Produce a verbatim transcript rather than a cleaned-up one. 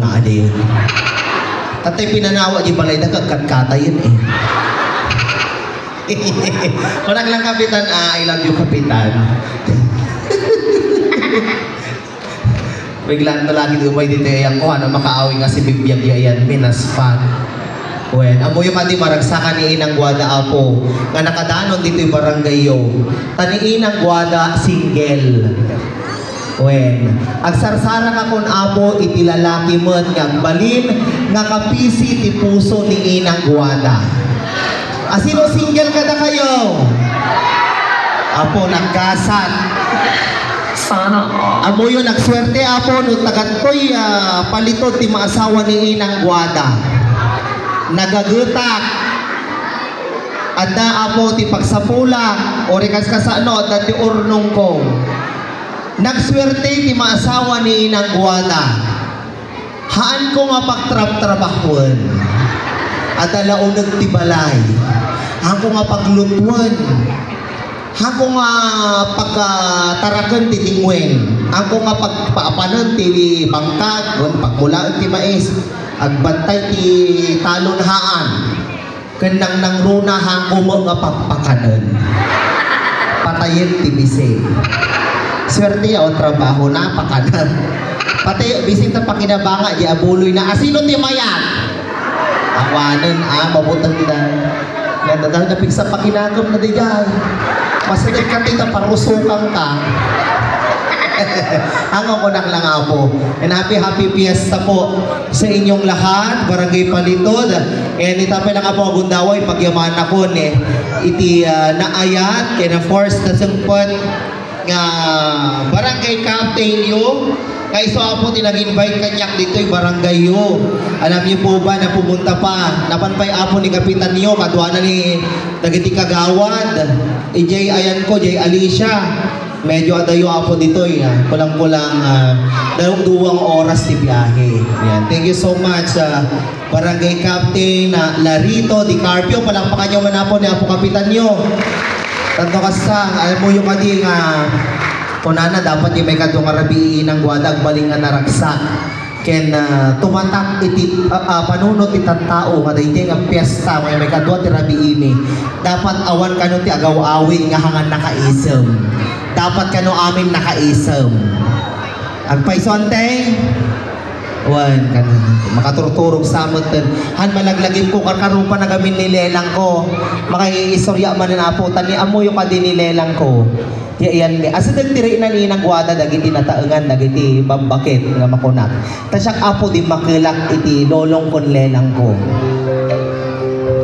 Nga adi yun. Tatay pinanawa di balay da kagkatkatayen eh. Kunak lang, Kapitan, ah, I love you, Kapitan. Biglaan na lagi umay dito yang kuha na makaawi nga si Bibiag Yayan, minaspan. Wen, amuyo kadi maragsakan ni Inang Guada, Apo, nga nakadanon ditoy barangay yo. Ta ni Inang Guada, single. Wen, agsarsarakakon, Apo, iti lalaki met nga agbalin nga kapisi ti puso ni Inang Guada. Asino single kadakayo? Apo, naggasat. Sana all. Amuyo, nagsuerte, Apo, no tagattoy, ah, palitod ti maasawa ni Inang Guada. Nagagetak. Adda, Apo, ti pagsapulak, o rikaskasano, adda ti urnongko. Nagsuerte ti maasawa ni Inang Guada. Haanko nga pagtrabtrabahoen. Adda la uneg ti balay. Haanko nga paglutuen. Haanko nga pagkataraken ti dingwen. Haanko nga pagpaapanen ti bangkag, wen pagmulaen ti mais. Agbantay ti talon haan. Ken nangnangruna, haanko met nga pakpakanen. Patayen ti bisin. Suerte ya, o, trabaho na, pakanen. Pati bisin ta pakinabanga, di abuloy na. Asino ti mayat? Awanen, ah, mabuteng na. Nga, na, na, napigsa pakinagem na di jay. Masadeg ka ti ta parusukan ka. Ang ako lang, Apo. And happy, happy fiesta po sa inyong lahat, Barangay Palitod. And ita pa lang, Apo, agundaway, pagyamanakon eh. Iti, ah, naayat, and of course, nasengpet nga barangay captain yo. Kay isu, Apo, ti nag-invite kaniak ditoy barangay yo. Alam niyo po ba na pumunta pa? Napan pa'y Apo ni kapitan yo, kaduana ni dagiti kagawad. Ijay ayanko, jay Alicia. Medyo adayo, Apo, ditoy, ah. Kulang-kulang, ah, dalawang oras ti biyahe. Yan. Thank you so much, ah, Barangay Captain, ah, Larito Di Carpio. Palakpakan niyo man, Apo, ni Apo Kapitan niyo. Tanto kasta, alam mo yung kadi nga, kunana, dapat yung may kadto nga rabii Inang Guada, agbalin nga naragsak. Ken, ah, tumatak iti, ah, ah, panunot ti tattao nga daytoy nga fiesta, may, may kadua ti rabii mi. Dapat awan kano ti agaw-awi nga hangan nakaisem. Dapat kano amin nakaisem. Agpayso, ante? Wen, kan-, makaturturog sa met ten. Han, malaglagipko, karkarupa na gamin ni lelangko. Makaiistorya manen, Apo, ta ni ammoyo kadi ni lelangko. Ti ayanmi. Asideg ti rikna ni Inang Guada dagiti nataengan dagiti bambaket nga makunak. Ta siak, Apo, dimmakelak iti lolong ken lelangko.